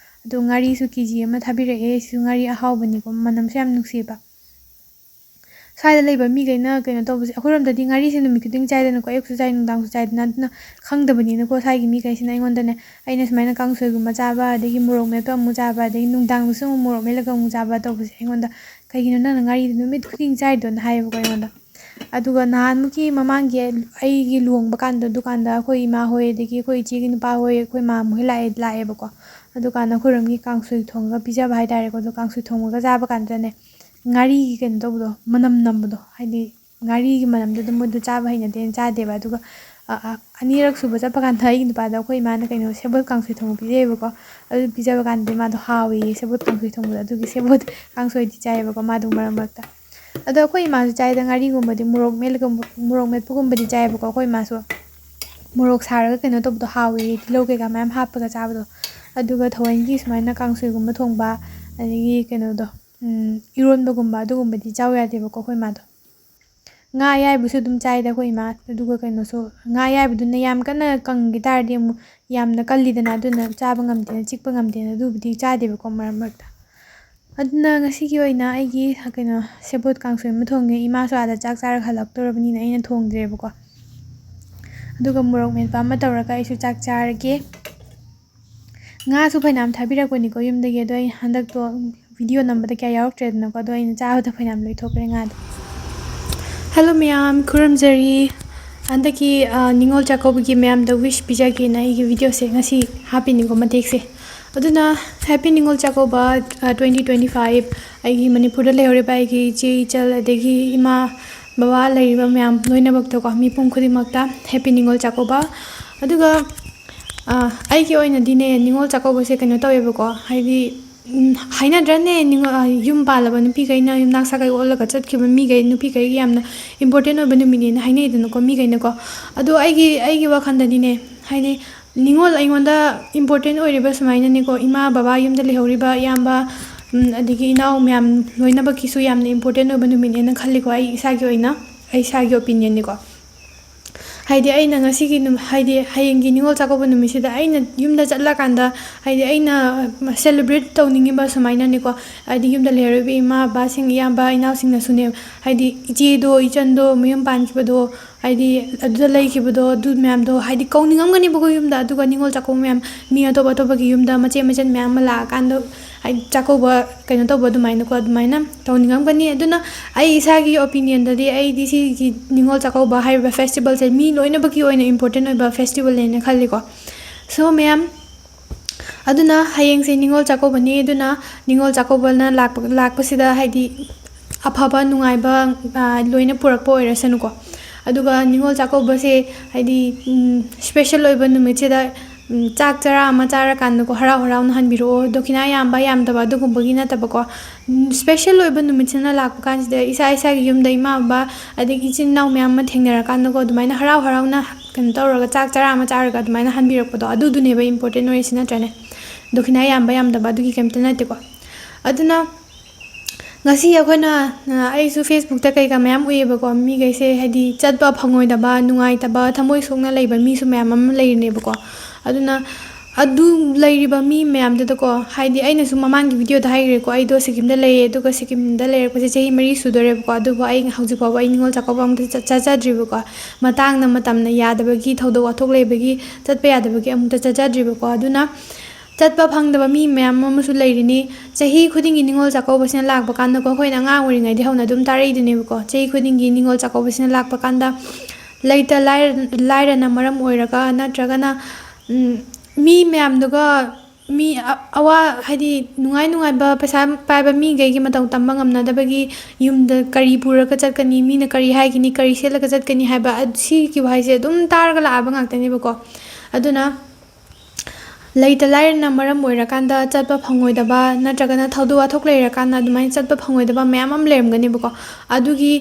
ꯑꯗꯣ ꯉꯥꯔꯤꯁꯨ ꯀꯦ ꯖꯤ ꯑꯃ ꯊꯥꯕꯤꯔꯛꯑꯦ꯫ ꯁꯤꯁꯨ ꯉꯥꯔꯤ ꯑꯍꯥꯎꯕꯅꯤꯀꯣ, ꯃꯅꯝꯁꯨ ꯌꯥꯝ ꯅꯨꯡꯁꯤꯕ꯫ ꯁ꯭ꯋꯥꯏꯗ ꯂꯩꯕ ꯃꯤꯈꯩꯅ ꯀꯩꯅꯣ ꯇꯧꯕꯁꯦ, ꯑꯩꯈꯣꯏꯔꯣꯝꯗꯗꯤ ꯉꯥꯔꯤꯁꯦ ꯅꯨꯃꯤꯠ ꯈꯨꯗꯤꯡ ꯆꯥꯏꯗꯅꯀꯣ, ꯑꯌꯨꯛꯁꯨ ꯆꯥꯏ, ꯅꯨꯡꯗꯥꯡꯁꯨ ꯆꯥꯏꯗꯅ꯫ ꯑꯗꯨꯅ ꯈꯪꯗꯕꯅꯤꯅꯀꯣ, ꯁ꯭ꯋꯥꯏꯒꯤ ꯃꯤꯈꯩꯁꯤꯅ ꯑꯩꯉꯣꯟꯗꯅꯦ, ꯑꯩꯅ ꯁꯨꯃꯥꯏꯅ ꯀꯥꯡꯁꯣꯏꯒꯨꯝꯕ ꯆꯥꯕ, ꯑꯗꯒꯤ ꯃꯣꯔꯣꯛ ꯃꯦꯠꯄ ꯑꯃꯨꯛ ꯆꯥꯕ, ꯑꯗꯒꯤ ꯅꯨꯡꯗꯥꯡꯗꯁꯨ ꯑꯃꯨꯛ ꯃꯣꯔꯣꯛ ꯃꯦꯠꯂꯒ ꯑꯃꯨꯛ ꯆꯥꯕ ꯇꯧꯕꯁꯦ ꯑꯩꯉꯣꯟꯗ "ꯀꯩꯒꯤꯅꯣ ꯅꯪꯅ ꯉꯥꯔꯤꯗꯣ ꯅꯨꯃꯤꯠ ꯈꯨꯗꯤꯡ ꯆꯥꯏꯗꯣꯅ?" ꯍꯥꯏꯌꯦꯕꯀꯣ ꯑꯩꯉꯣꯟꯗ꯫ ꯑꯗꯨꯒ ꯅꯍꯥꯟꯃꯨꯛꯀꯤ ꯃꯃꯥꯡꯒꯤ ꯑꯩꯒꯤ ꯂꯨꯍꯣꯡꯕ ꯀꯥꯟꯗ, ꯗꯨꯀꯥꯟꯗ ꯑꯩꯈꯣꯏ ꯏꯃꯥ ꯍꯣꯏ, ꯑꯗꯒꯤ ꯑꯩꯈꯣꯏ ꯏꯆꯦꯒꯤ ꯅꯨꯄꯥ ꯍꯣꯏ, ꯑꯩꯈꯣꯏ ꯃꯥ ꯃꯈꯣꯏ ꯂꯥꯛꯑꯦ, ꯂꯥꯛꯑꯦꯕꯀꯣ꯫ ꯑꯗꯨꯀꯥꯟꯗ ꯑꯩꯈꯣꯏꯔꯣꯝꯒꯤ ꯀꯥꯡꯁꯣꯏ ꯊꯣꯡꯉꯒ ꯄꯤꯖꯕ ꯍꯥꯏꯇꯥꯔꯦꯀꯣ꯫ ꯑꯗꯣ ꯀꯥꯡꯁꯣꯏ ꯊꯣꯡꯉꯒ ꯆꯥꯕ ꯀꯥꯟꯗꯅꯦ, ꯉꯥꯔꯤꯒꯤ ꯀꯩꯅꯣ ꯇꯧꯕꯗꯣ, ꯃꯅꯝ ꯅꯝꯕꯗꯣ, ꯍꯥꯏꯗꯤ ꯉꯥꯔꯤꯒꯤ ꯃꯅꯝꯗꯨꯗ ꯃꯣꯏꯗꯣ ꯆꯥꯕ ꯍꯩꯅꯗꯦꯅ ꯆꯥꯗꯦꯕ꯫ ꯑꯗꯨꯒ, ꯑ, ꯑ, ꯑꯅꯤꯔꯛ ꯁꯨꯕ ꯆꯠꯄ ꯀꯥꯟꯗ ꯑꯩꯒꯤ ꯅꯨꯄꯥꯗꯣ ꯑꯩꯈꯣꯏ ꯏꯃꯥꯅ ꯀꯩꯅꯣ, ꯁꯦꯕꯣꯠ ꯀꯥꯡꯁꯣꯏ ꯊꯣꯡꯕ ꯄꯤꯖꯩꯌꯦꯕꯀꯣ꯫ ꯑꯗꯨ ꯄꯤꯖꯕ ꯀꯥꯟꯗꯗꯤ ꯃꯥꯗꯣ ꯍꯥꯎꯋꯦꯌꯦ, ꯁꯦꯕꯣꯠ ꯀꯥꯡꯁꯣꯏ ꯊꯣꯡꯕꯗꯣ꯫ ꯑꯗꯨꯒꯤ ꯁꯦꯕꯣꯠ ꯀꯥꯡꯁꯣꯏꯗꯤ ꯆꯥꯏꯌꯦꯕꯀꯣ ꯃꯥꯗꯣ ꯃꯔꯛ ꯃꯔꯛꯇ꯫ ꯑꯗꯣ ꯑꯩꯈꯣꯏ ꯏꯃꯥꯁꯨ ꯆꯥꯏꯗ, ꯉꯥꯔꯤꯒꯨꯝꯕꯗꯤ, ꯃꯣꯔꯣꯛ ꯃꯦꯠꯂꯒꯨꯝꯕ, ꯃꯣꯔꯣꯛ ꯃꯦꯠꯄꯒꯨꯝꯕꯗꯤ ꯆꯥꯏꯌꯦꯕꯀꯣ ꯑꯩꯈꯣꯏ ꯏꯃꯥꯁꯨ꯫ ꯃꯣꯔꯣꯛ ꯁꯥꯔꯒ ꯀꯩꯅꯣ ꯇꯧꯕꯗꯣ ꯍꯥꯎꯋꯦꯌꯦ, ꯇꯤꯜꯍꯧ ꯀꯩꯀꯥ ꯃꯌꯥꯝ ꯍꯥꯞꯄꯒ ꯆꯥꯕꯗꯣ꯫ ꯑꯗꯨꯒ ꯊꯑꯣꯏꯟꯒꯤ ꯁꯨꯃꯥꯏꯅ ꯀꯥꯡꯁꯣꯏꯒꯨꯝꯕ ꯊꯣꯡꯕ, ꯑꯗꯒꯤ ꯀꯩꯅꯣꯗꯣ, ꯎꯝ, ꯏꯔꯣꯟꯕꯒꯨꯝꯕ ꯑꯗꯨꯒꯨꯝꯕꯗꯤ ꯆꯥꯎ ꯌꯥꯗꯦꯕꯀꯣ ꯑꯩꯈꯣꯏ ꯏꯃꯥꯗꯣ꯫ ꯉꯥ ꯑꯌꯥꯏꯕꯁꯨ ꯑꯗꯨꯝ ꯆꯥꯏꯗ ꯑꯩꯈꯣꯏ ꯏꯃꯥ꯫ ꯑꯗꯨꯒ ꯀꯩꯅꯣꯁꯨ, ꯉꯥ ꯑꯌꯥꯏꯕꯗꯨꯅ ꯌꯥꯝ ꯀꯟꯅ ꯀꯪꯈꯤ ꯇꯥꯔꯗꯤ ꯑꯃꯨꯛ ꯌꯥꯝꯅ ꯀꯜꯂꯤꯗꯅ, ꯑꯗꯨꯅ ꯆꯥꯕ ꯉꯝꯗꯦꯅ, ꯆꯤꯛꯄ ꯉꯝꯗꯦꯅ, ꯑꯗꯨꯕꯨꯗꯤ ꯆꯥꯗꯦꯕꯀꯣ ꯃꯔꯛ ꯃꯔꯛꯇ꯫ ꯑꯗꯨꯅ ꯉꯁꯤꯒꯤ ꯑꯣꯏꯅ ꯑꯩꯒꯤ ꯀꯩꯅꯣ ꯁꯦꯕꯣꯠ ꯀꯥꯡꯁꯣꯏ ꯑꯃ ꯊꯣꯡꯉꯦ꯫ ꯏꯃꯥꯁꯨ ꯑꯥꯗ ꯆꯥꯛ ꯆꯥꯔꯒ ꯍꯜꯂꯛꯇꯣꯔꯕꯅꯤꯅ ꯑꯩꯅ ꯊꯣꯡꯗ꯭ꯔꯦꯕꯀꯣ꯫ ꯑꯗꯨꯒ ꯃꯣꯔꯣꯛ ꯃꯦꯠꯄ ꯑꯃ ꯇꯧꯔꯒ ꯑꯩꯁꯨ ꯆꯥꯛ ꯆꯥꯔꯒꯦ꯫ ꯉꯥꯁꯨ ꯐꯅꯌꯥꯝ ꯊꯥꯕꯤꯔꯛꯄꯅꯤꯀꯣ ꯌꯨꯝꯗꯒꯤ, ꯑꯗꯣ ꯑꯩ ꯍꯟꯗꯛꯇꯣ ꯚꯤꯗꯤꯑꯣ ꯅꯝꯕꯗ ꯀꯌꯥ ꯌꯥꯎꯔꯛꯇ꯭ꯔꯦꯗꯅꯀꯣ, ꯑꯗꯣ ꯑꯩꯅ ꯆꯥꯕꯗ ꯐꯅꯌꯥꯝ ꯂꯣꯏꯊꯣꯛꯈ꯭ꯔꯦ ꯉꯥꯗꯣ꯫ ꯍꯜꯂꯣ ꯃꯌꯥꯝ, ꯈꯨꯔꯨꯝꯖꯔꯤ꯫ ꯍꯟꯗꯛꯀꯤ, ꯑ, ꯅꯤꯉꯣꯜ ꯆꯥꯛꯀꯧꯕꯒꯤ ꯃꯌꯥꯝꯗ ꯋꯤꯁ ꯄꯤꯖꯒꯦꯅ ꯑꯩꯒꯤ ꯚꯤꯗꯤꯑꯣꯁꯦ ꯉꯁꯤ ꯍꯥꯞꯄꯤꯅꯤꯀꯣ ꯃꯇꯦꯛꯁꯦ꯫ ꯑꯗꯨꯅ ꯍꯦꯄꯤ ꯅꯤꯉꯣꯜ ꯆꯥꯛꯀꯧꯕ, ꯑ, ꯇ꯭ꯋꯦꯟꯇꯤ ꯇ꯭ꯋꯦꯟꯇꯤ ꯐꯥꯏꯚ꯫ ꯑꯩꯒꯤ ꯃꯅꯤꯄꯨꯔꯗ ꯂꯩꯍꯧꯔꯤꯕ ꯑꯩꯒꯤ ꯏꯆꯦ ꯏꯆꯜ ꯑꯗꯒꯤ ꯏꯃꯥ ꯕꯕꯥ ꯂꯩꯔꯤꯕ ꯃꯌꯥꯝ ꯂꯣꯏꯅꯃꯛꯇꯀꯣ, ꯃꯤꯄꯨꯝ ꯈꯨꯗꯤꯡꯃꯛꯇ ꯍꯦꯄꯤ ꯅꯤꯉꯣꯜ ꯆꯥꯛꯀꯧꯕ꯫ ꯑꯗꯨꯒ, ꯑ, ꯑꯩꯒꯤ ꯑꯣꯏꯅꯗꯤꯅꯦ ꯅꯤꯉꯣꯜ ꯆꯥꯛꯀꯧꯕꯁꯦ ꯀꯩꯅꯣ ꯇꯧꯋꯦꯕꯀꯣ, ꯍꯥꯏꯗꯤ, ꯎꯝ, ꯍꯥꯏꯅꯗ꯭ꯔꯅꯦ ꯅꯤꯉꯣꯜ, ꯑ, ꯌꯨꯝ ꯄꯥꯜꯂꯕ ꯅꯨꯄꯤꯈꯩꯅ ꯌꯨꯝꯅꯥꯛ ꯁꯥꯒꯩ ꯑꯣꯜꯂꯒ ꯆꯠꯈꯤꯕ ꯃꯤꯈꯩ, ꯅꯨꯄꯤꯈꯩꯒꯤ ꯌꯥꯝꯅ ꯏꯝꯄꯣꯔꯇꯦꯟ ꯑꯣꯏꯕ ꯅꯨꯃꯤꯠꯅꯦꯅ ꯍꯥꯏꯅꯩꯗꯅꯀꯣ ꯃꯤꯈꯩꯅꯀꯣ꯫ ꯑꯗꯣ ꯑꯩꯒꯤ, ꯑꯩꯒꯤ ꯋꯥꯈꯜꯗꯗꯤꯅꯦ, ꯍꯥꯏꯗꯤ ꯅꯤꯉꯣꯜ ꯑꯩꯉꯣꯟꯗ ꯏꯝꯄꯣꯔꯇꯦꯟ ꯑꯣꯏꯔꯤꯕ ꯁꯨꯃꯥꯏꯅꯅꯦꯀꯣ, ꯏꯃꯥ ꯕꯕꯥ ꯌꯨꯝꯗ ꯂꯩꯍꯧꯔꯤꯕ ꯏꯌꯥꯝꯕ, ꯎꯝ, ꯑꯗꯒꯤ ꯏꯅꯥꯎ ꯃꯌꯥꯝ ꯂꯣꯏꯅꯃꯛꯀꯤꯁꯨ ꯌꯥꯝꯅ ꯏꯝꯄꯣꯔꯇꯦꯟ ꯑꯣꯏꯕ ꯅꯨꯃꯤꯠꯅꯦꯅ ꯈꯜꯂꯤꯀꯣ, ꯑꯩ ꯏꯁꯥꯒꯤ ꯑꯣꯏꯅ, ꯑꯩ ꯏꯁꯥꯒꯤ ꯑꯣꯄꯤꯅꯤꯌꯟꯅꯤꯀꯣ꯫ ꯍꯥꯏꯗꯤ ꯑꯩꯅ ꯉꯁꯤꯒꯤ ꯅꯨꯝ-, ꯍꯥꯏꯗꯤ ꯍꯌꯦꯡꯒꯤ ꯅꯤꯉꯣꯜ ꯆꯥꯛꯀꯧꯕ ꯅꯨꯃꯤꯠꯁꯤꯗ ꯑꯩꯅ ꯌꯨꯝꯗ ꯆꯠꯂꯀꯥꯟꯗ, ꯍꯥꯏꯗꯤ ꯑꯩꯅ ꯁꯦꯂꯦꯕ꯭ꯔꯦꯠ ꯇꯧꯅꯤꯡꯉꯤꯕ ꯁꯨꯃꯥꯏꯅꯅꯦꯀꯣ, ꯍꯥꯏꯗꯤ ꯌꯨꯝꯗ ꯂꯩꯍꯧꯔꯤꯕ ꯏꯃꯥ ꯕꯕꯥꯁꯤꯡ, ꯏꯌꯥꯝꯕ ꯏꯅꯥꯎꯁꯤꯡꯅꯁꯨꯅꯦ, ꯍꯥꯏꯗꯤ ꯏꯆꯦꯗꯣ, ꯏꯆꯟꯗꯣ, ꯃꯌꯨꯝ ꯄꯥꯟꯈꯤꯕꯗꯣ, ꯍꯥꯏꯗꯤ ꯑꯗꯨꯗ ꯂꯩꯈꯤꯕꯗꯣ, ꯑꯗꯨ ꯃꯌꯥꯝꯗꯣ ꯍꯥꯏꯗꯤ ꯀꯧꯅꯤꯡꯉꯝꯒꯅꯤꯕꯀꯣ ꯌꯨꯝꯗ꯫ ꯑꯗꯨꯒ ꯅꯤꯉꯣꯜ ꯆꯥꯛꯀꯧꯕ ꯃꯌꯥꯝ, ꯃꯤ ꯑꯇꯣꯞ ꯑꯇꯣꯞꯄꯒꯤ ꯌꯨꯝꯗ ꯃꯆꯦ ꯃꯆꯟ ꯃꯌꯥꯝ ꯑꯃ ꯂꯥꯛꯑꯀꯥꯟꯗ, ꯍꯥꯏꯗꯤ ꯆꯥꯛꯀꯧꯕ ꯀꯩꯅꯣ ꯇꯧꯕ ꯑꯗꯨꯃꯥꯏꯅꯀꯣ, ꯑꯗꯨꯃꯥꯏꯅ ꯇꯧꯅꯤꯡꯉꯝꯒꯅꯤ꯫ ꯑꯗꯨꯅ ꯑꯩ ꯏꯁꯥꯒꯤ ꯑꯣꯄꯤꯅꯤꯌꯟꯗꯗꯤ ꯑꯩꯗꯤ ꯁꯤꯒꯤ ꯅꯤꯉꯣꯜ ꯆꯥꯛꯀꯧꯕ ꯍꯥꯏꯔꯤꯕ ꯐꯦꯁꯇꯤꯚꯦꯜꯁꯦ ꯃꯤ ꯂꯣꯏꯅꯃꯛꯀꯤ ꯑꯣꯏꯅ ꯏꯝꯄꯣꯔꯇꯦꯟ ꯑꯣꯏꯕ ꯐꯦꯁꯇꯤꯚꯦꯜꯅꯦꯅ ꯈꯜꯂꯤꯀꯣ꯫ ꯁꯣ ꯃꯌꯥꯝ, ꯑꯗꯨꯅ ꯍꯌꯦꯡꯁꯦ ꯅꯤꯉꯣꯜ ꯆꯥꯛꯀꯧꯕꯅꯤ꯫ ꯑꯗꯨꯅ ꯅꯤꯉꯣꯜ ꯆꯥꯛꯀꯧꯕꯅ ꯂꯥꯛꯄ, ꯂꯥꯛꯄꯁꯤꯗ ꯍꯥꯏꯗꯤ ꯑꯐꯕ ꯅꯨꯡꯉꯥꯏꯕ, ꯑ, ꯂꯣꯏꯅ ꯄꯨꯔꯛꯄ ꯑꯣꯏꯔꯁꯅꯨꯀꯣ꯫ ꯑꯗꯨꯒ ꯅꯤꯉꯣꯜ ꯆꯥꯛꯀꯧꯕꯁꯦ ꯍꯥꯏꯗꯤ, ꯎꯝ, ꯁ꯭ꯄꯦꯁꯦꯜ ꯑꯣꯏꯕ ꯅꯨꯃꯤꯠꯁꯤꯗ, ꯎꯝ, ꯆꯥꯛ ꯆꯔꯥ ꯑꯃ ꯆꯥꯔꯀꯥꯟꯗꯀꯣ, ꯍꯔꯥꯎ ꯍꯔꯥꯎꯅ ꯍꯟꯕꯤꯔꯛꯑꯣ꯫ ꯗꯣꯈꯤꯅꯥ ꯌꯥꯝꯕ ꯌꯥꯝꯗꯕ ꯑꯗꯨꯒꯨꯝꯕꯒꯤ ꯅꯠꯇꯕꯀꯣ, ꯎꯝ, ꯁ꯭ꯄꯦꯁꯦꯜ ꯑꯣꯏꯕ ꯅꯨꯃꯤꯠꯁꯤꯅ ꯂꯥꯛꯄ ꯀꯥꯟꯁꯤꯗ ꯏꯁꯥ ꯏꯁꯥꯒꯤ ꯌꯨꯝꯗ ꯏꯃꯥ ꯕꯕꯥ ꯑꯗꯒꯤ ꯏꯆꯤꯟ ꯏꯅꯥꯎ ꯃꯌꯥꯝ ꯑꯃ ꯊꯦꯡꯅꯔꯀꯥꯟꯗꯀꯣ, ꯑꯗꯨꯃꯥꯏꯅ ꯍꯔꯥꯎ ꯍꯔꯥꯎꯅ ꯀꯩꯅꯣ ꯇꯧꯔꯒ, ꯆꯥꯛ ꯆꯔꯥ ꯑꯃ ꯆꯥꯔꯒ ꯑꯗꯨꯃꯥꯏꯅ ꯍꯟꯕꯤꯔꯛꯄꯗꯣ, ꯑꯗꯨꯗꯨꯅꯦꯕ ꯏꯝꯄꯣꯔꯇꯦꯟ ꯑꯣꯏꯔꯤꯁꯤ, ꯅꯠꯇ꯭ꯔꯅꯦ? ꯗꯣꯈꯤꯅꯥ ꯌꯥꯝꯕ ꯌꯥꯝꯗꯕ ꯑꯗꯨꯒꯤ ꯀꯩꯝꯇ ꯅꯠꯇꯦꯀꯣ꯫ ꯑꯗꯨꯅ ꯉꯁꯤ ꯑꯩꯈꯣꯏꯅ ꯑ, ꯑꯩꯁꯨ ꯐꯦꯁꯕꯨꯛꯇ ꯀꯩꯀꯥ ꯃꯌꯥꯝ ꯎꯏꯌꯦꯕꯀꯣ, ꯃꯤꯈꯩꯁꯦ ꯍꯥꯏꯗꯤ ꯆꯠꯄ ꯐꯪꯉꯣꯏꯗꯕ, ꯅꯨꯡꯉꯥꯏꯇꯕ, ꯊꯃꯣꯏ ꯁꯣꯛꯅ ꯂꯩꯕ ꯃꯤꯁꯨ ꯃꯌꯥꯝ ꯑꯃ ꯂꯩꯔꯤꯅꯦꯕꯀꯣ꯫ ꯑꯗꯨꯅ ꯑꯗꯨ ꯂꯩꯔꯤꯕ ꯃꯤ ꯃꯌꯥꯝꯗꯨꯗꯀꯣ, ꯍꯥꯏꯗꯤ ꯑꯩꯅꯁꯨ ꯃꯃꯥꯡꯒꯤ ꯚꯤꯗꯤꯑꯣꯗ ꯍꯥꯏꯈ꯭ꯔꯦꯀꯣ, ꯑꯩꯗꯣ ꯁꯤꯀꯤꯝꯗ ꯂꯩꯌꯦ, ꯑꯗꯨꯒ ꯁꯤꯀꯤꯝꯗ ꯂꯩꯔꯛꯄꯁꯦ ꯆꯍꯤ ꯃꯔꯤ ꯁꯨꯗꯣꯔꯦꯕꯀꯣ꯫ ꯑꯗꯨꯕꯨ ꯑꯩ ꯍꯧꯖꯤꯛ ꯐꯥꯎꯕ ꯑꯩ ꯅꯤꯉꯣꯜ ꯆꯥꯛꯀꯧꯕ ꯑꯃꯨꯛꯇ ꯆꯠ- ꯆꯠꯆꯗ꯭ꯔꯤꯕꯀꯣ꯫ ꯃꯇꯥꯡꯅ ꯃꯇꯝꯅ ꯌꯥꯗꯕꯒꯤ, ꯊꯧꯗꯣꯛ ꯋꯥꯊꯣꯛ ꯂꯩꯕꯒꯤ ꯆꯠꯄ ꯌꯥꯗꯕꯒꯤ ꯑꯃꯨꯛꯇ ꯆꯠꯆꯗ꯭ꯔꯤꯕꯀꯣ꯫ ꯑꯗꯨꯅ ꯆꯠꯄ ꯐꯪꯗꯕ ꯃꯤ ꯃꯌꯥꯝ ꯑꯃꯁꯨ ꯂꯩꯔꯤꯅꯤ꯫ ꯆꯍꯤ ꯈꯨꯗꯤꯡꯒꯤ ꯅꯤꯉꯣꯜ ꯆꯥꯛꯀꯧꯕꯁꯤꯅ ꯂꯥꯛꯄ ꯀꯥꯟꯗꯀꯣ, ꯑꯩꯈꯣꯏꯅ ꯑꯉꯥꯡ ꯑꯣꯏꯔꯤꯉꯩꯗꯒꯤ ꯍꯧꯅ ꯑꯗꯨꯝ ꯇꯥꯔꯛꯏꯗꯨꯅꯦꯕꯀꯣ꯫ ꯆꯍꯤ ꯈꯨꯗꯤꯡꯒꯤ ꯅꯤꯉꯣꯜ ꯆꯥꯛꯀꯧꯕꯁꯤꯅ ꯂꯥꯛꯄ ꯀꯥꯟꯗ ꯂꯩꯇ ꯂꯥꯏꯔ-, ꯂꯥꯏꯔꯅ ꯃꯔꯝ ꯑꯣꯏꯔꯒ, ꯅꯠꯇ꯭ꯔꯒꯅ, ꯎꯝ, ꯃꯤ ꯃꯌꯥꯝꯗꯨꯒ, ꯃꯤ ꯑ-, ꯑꯋꯥ, ꯍꯥꯏꯗꯤ ꯅꯨꯡꯉꯥꯏ ꯅꯨꯡꯉꯥꯏꯕ, ꯄꯩꯁꯥ ꯄꯥꯏꯕ ꯃꯤꯈꯩꯒꯤ ꯃꯇꯧ ꯇꯝꯕ ꯉꯝꯅꯗꯕꯒꯤ, ꯌꯨꯝꯗ ꯀꯔꯤ ꯄꯨꯔꯒ ꯆꯠꯀꯅꯤ, ꯃꯤꯅ ꯀꯔꯤ ꯍꯥꯏꯒꯅꯤ, ꯀꯔꯤ ꯁꯦꯠꯂꯒ ꯆꯠꯀꯅꯤ ꯍꯥꯏꯕ, ꯑ-, ꯁꯤꯒꯤ ꯋꯥꯍꯩꯁꯦ ꯑꯗꯨꯝ ꯇꯥꯔꯒ ꯂꯥꯛꯑꯕ ꯉꯥꯛꯇꯅꯦꯕꯀꯣ꯫ ꯑꯗꯨꯅ ꯂꯩꯇ ꯂꯥꯏꯔꯅ ꯃꯔꯝ ꯑꯣꯏꯔꯀꯥꯟꯗ ꯆꯠꯄ ꯐꯪꯉꯣꯏꯗꯕ, ꯅꯠꯇ꯭ꯔꯒꯅ ꯊꯧꯗꯣꯛ ꯋꯥꯊꯣꯛ ꯂꯩꯔꯀꯥꯟꯗ ꯑꯗꯨꯃꯥꯏꯅ ꯆꯠꯄ ꯐꯪꯉꯣꯏꯗꯕ ꯃꯌꯥꯝ ꯑꯃ ꯂꯩꯔꯝꯒꯅꯦꯕꯀꯣ꯫ ꯑꯗꯨꯒꯤ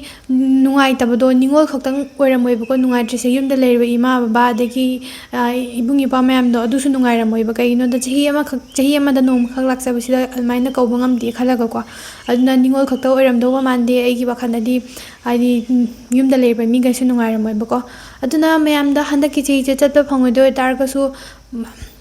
ꯅꯨꯡꯉꯥꯏꯇꯕꯗꯣ ꯅꯤꯉꯣꯜ ꯈꯛꯇꯪ ꯑꯣꯏꯔꯝꯃꯣꯏꯕꯀꯣ ꯅꯨꯡꯉꯥꯏꯇ꯭ꯔꯤꯁꯦ, ꯌꯨꯝꯗ ꯂꯩꯔꯤꯕ ꯏꯃꯥ ꯕꯕꯥ, ꯑꯗꯒꯤ, ꯑ, ꯏꯕꯨꯡ ꯏꯄ꯭ꯋꯥ ꯃꯌꯥꯝꯗꯣ, ꯑꯗꯨꯁꯨ ꯅꯨꯡꯉꯥꯏꯔꯝꯃꯣꯏꯕ꯫ ꯀꯩꯒꯤꯅꯣꯗ, ꯆꯍꯤ ꯑꯃꯈꯛ, ꯆꯍꯤ ꯑꯃꯗ ꯅꯣꯡꯃꯈꯛ ꯂꯥꯛꯆꯕꯁꯤꯗ ꯑꯗꯨꯃꯥꯏꯅ ꯀꯧꯕ ꯉꯝꯗꯦ ꯈꯜꯂꯒꯀꯣ꯫ ꯑꯗꯨꯅ ꯅꯤꯉꯣꯜ ꯈꯛꯇ ꯑꯣꯏꯔꯝꯗꯧꯕ ꯃꯥꯟꯗꯦ ꯑꯩꯒꯤ ꯋꯥꯈꯜꯗꯗꯤ, ꯍꯥꯏꯗꯤ, ꯎꯝ, ꯌꯨꯝꯗ ꯂꯩꯔꯤꯕ ꯃꯤꯈꯩꯁꯨ ꯅꯨꯡꯉꯥꯏꯔꯝꯃꯣꯏꯕꯀꯣ꯫ ꯑꯗꯨꯅ ꯃꯌꯥꯝꯗ ꯍꯟꯗꯛꯀꯤ ꯆꯍꯤꯁꯦ ꯆꯠꯄ ꯐꯪꯉꯣꯏꯗꯣꯏ ꯑꯣꯏꯇꯥꯔꯒꯁꯨ,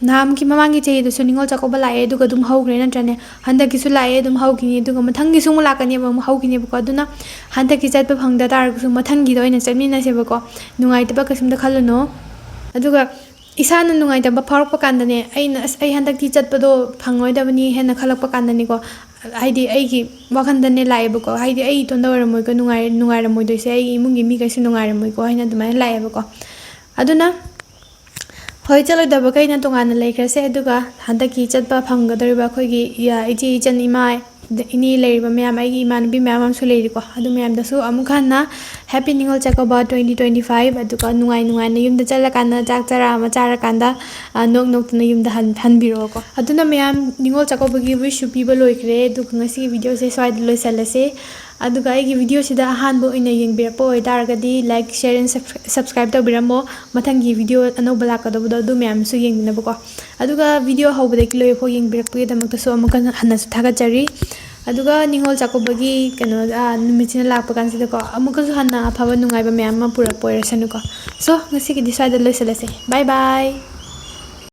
ꯅꯍꯥꯟꯃꯨꯛꯀꯤ ꯃꯃꯥꯡꯒꯤ ꯆꯍꯤꯗꯁꯨ ꯅꯤꯉꯣꯜ ꯆꯥꯛꯀꯧꯕ ꯂꯥꯛꯑꯦ, ꯑꯗꯨꯒ ꯑꯗꯨꯝ ꯍꯧꯈ꯭ꯔꯦ, ꯅꯠꯇ꯭ꯔꯅꯦ? ꯍꯟꯗꯛꯀꯤꯁꯨ ꯂꯥꯛꯑꯦ, ꯑꯗꯨꯝ ꯍꯧꯈꯤꯅꯤ, ꯑꯗꯨꯒ ꯃꯊꯪꯒꯤꯁꯨ ꯑꯃꯨꯛ ꯂꯥꯛꯀꯅꯦꯕ, ꯑꯃꯨꯛ ꯍꯧꯈꯤꯅꯦꯕꯀꯣ꯫ ꯑꯗꯨꯅ ꯍꯟꯗꯛꯀꯤ ꯆꯠꯄ ꯐꯪꯗ ꯇꯥꯔꯒꯁꯨ ꯃꯊꯪꯒꯤꯗ ꯑꯣꯏꯅ ꯆꯠꯃꯤꯟꯅꯁꯦꯕꯀꯣ꯫ ꯅꯨꯡꯉꯥꯏꯇꯕ ꯀꯩꯁꯨꯝꯇ ꯈꯜꯂꯨꯅꯣ꯫ ꯑꯗꯨꯒ ꯏꯁꯥꯅ ꯅꯨꯡꯉꯥꯏꯇꯕ ꯐꯥꯎꯔꯛꯄ ꯀꯥꯟꯗꯅꯦ, ꯑꯩꯅ, "ꯑꯁ, ꯑꯩ ꯍꯟꯗꯛꯇꯤ ꯆꯠꯄꯗꯣ ꯐꯪꯉꯣꯏꯗꯕꯅꯤ" ꯍꯦꯟꯅ ꯈꯜꯂꯛꯄ ꯀꯥꯟꯗꯅꯤꯀꯣ, ꯍꯥꯏꯗꯤ ꯑꯩꯒꯤ ꯋꯥꯈꯟꯗꯅꯦ ꯂꯥꯛꯑꯦꯕꯀꯣ, ꯍꯥꯏꯗꯤ ꯑꯩ ꯏꯇꯣꯝꯗ ꯑꯣꯏꯔꯝꯃꯣꯏꯀꯣ ꯅꯨꯡꯉꯥꯏ-, ꯅꯨꯡꯉꯥꯏꯔꯝꯃꯣꯏꯗꯣꯏꯁꯦ, ꯑꯩꯒꯤ ꯏꯃꯨꯡꯒꯤ ꯃꯤꯈꯩꯁꯨ ꯅꯨꯡꯉꯥꯏꯔꯝꯃꯣꯏꯀꯣ ꯍꯥꯏꯅ ꯑꯗꯨꯃꯥꯏꯅ ꯂꯥꯛꯑꯦꯕꯀꯣ꯫ ꯑꯗꯨꯅ ꯍꯣꯏ, ꯆꯠꯂꯣꯏꯗꯕꯈꯩꯅ ꯇꯣꯉꯥꯟꯅ ꯂꯩꯈ꯭ꯔꯁꯦ, ꯑꯗꯨꯒ ꯍꯟꯗꯛꯀꯤ ꯆꯠꯄ ꯐꯪꯒꯗꯧꯔꯤꯕ ꯑꯩꯈꯣꯏꯒꯤ, ꯏꯌꯥ-, ꯏꯆꯦ, ꯏꯆꯟ, ꯏꯃꯥ, ꯏꯅꯦ ꯂꯩꯔꯤꯕ ꯃꯌꯥꯝ, ꯑꯩꯒꯤ ꯏꯃꯥꯟꯅꯕꯤ ꯃꯌꯥꯝ ꯑꯃꯁꯨ ꯂꯩꯔꯤꯀꯣ, ꯑꯗꯨ ꯃꯌꯥꯝꯗꯁꯨ ꯑꯃꯨꯛ ꯍꯟꯅ Happy Ningol Chakkouba twenty twenty five, ꯑꯗꯨꯒ ꯅꯨꯡꯉꯥꯏ ꯅꯨꯡꯉꯥꯏꯅ ꯌꯨꯝꯗ ꯆꯠꯂꯀꯥꯟꯗ ꯆꯥꯛ ꯆꯔꯥ ꯑꯃ ꯆꯥꯔꯀꯥꯟꯗ, ꯑ, ꯅꯣꯛ ꯅꯣꯛꯇꯅ ꯌꯨꯝꯗ ꯍꯟ-, ꯍꯟꯕꯤꯔꯛꯑꯣꯀꯣ꯫ ꯑꯗꯨꯅ ꯃꯌꯥꯝ, ꯅꯤꯉꯣꯜ ꯆꯥꯛꯀꯧꯕꯒꯤ wishꯁꯨ ꯄꯤꯕ ꯂꯣꯏꯈ꯭ꯔꯦ, ꯑꯗꯨꯒ ꯉꯁꯤꯒꯤ ꯚꯤꯗꯤꯑꯣꯁꯦ ꯁ꯭ꯋꯥꯏꯗ ꯂꯣꯏꯁꯤꯜꯂꯁꯦ꯫ ꯑꯗꯨꯒ ꯑꯩꯒꯤ ꯚꯤꯗꯤꯑꯣꯁꯤꯗ ꯑꯍꯥꯟꯕ ꯑꯣꯏꯅ ꯌꯦꯡꯕꯤꯔꯛꯄ ꯑꯣꯏꯇꯥꯔꯒꯗꯤ, like, share and sub-, subscribe ꯇꯧꯕꯤꯔꯝꯃꯣ꯫ ꯃꯊꯪꯒꯤ ꯚꯤꯗꯤꯑꯣ ꯑꯅꯧꯕ ꯂꯥꯛꯀꯗꯧꯕꯗꯣ ꯑꯗꯨ ꯃꯌꯥꯝꯁꯨ ꯌꯦꯡꯅꯕꯀꯣ꯫ ꯑꯗꯨꯒ ꯚꯤꯗꯤꯑꯣ ꯍꯧꯕꯗꯒꯤ ꯂꯣꯏꯐꯥꯎ ꯌꯦꯡꯕꯤꯔꯛꯄꯒꯤꯗꯃꯛꯇꯁꯨ ꯑꯃꯨꯛꯀ ꯍꯟꯅꯁꯨ ꯊꯥꯒꯠꯆꯔꯤ꯫ ꯑꯗꯨꯒ ꯅꯤꯉꯣꯜ ꯆꯥꯛꯀꯧꯕꯒꯤ ꯀꯩꯅꯣ, ꯑꯥ, ꯅꯨꯃꯤꯠꯁꯤꯅ ꯂꯥꯛꯄ ꯀꯥꯟꯁꯤꯗꯀꯣ, ꯑꯃꯨꯛꯀꯁꯨ ꯍꯟꯅ ꯑꯐꯕ ꯅꯨꯡꯉꯥꯏꯕ ꯃꯌꯥꯝ ꯑꯃ ꯄꯨꯔꯛꯄ ꯑꯣꯏꯔꯁꯅꯨꯀꯣ꯫ So, ꯉꯁꯤꯒꯤꯗꯤ ꯁ꯭ꯋꯥꯏꯗ ꯂꯣꯏꯁꯤꯜꯂꯁꯦ꯫ Bye bye꯫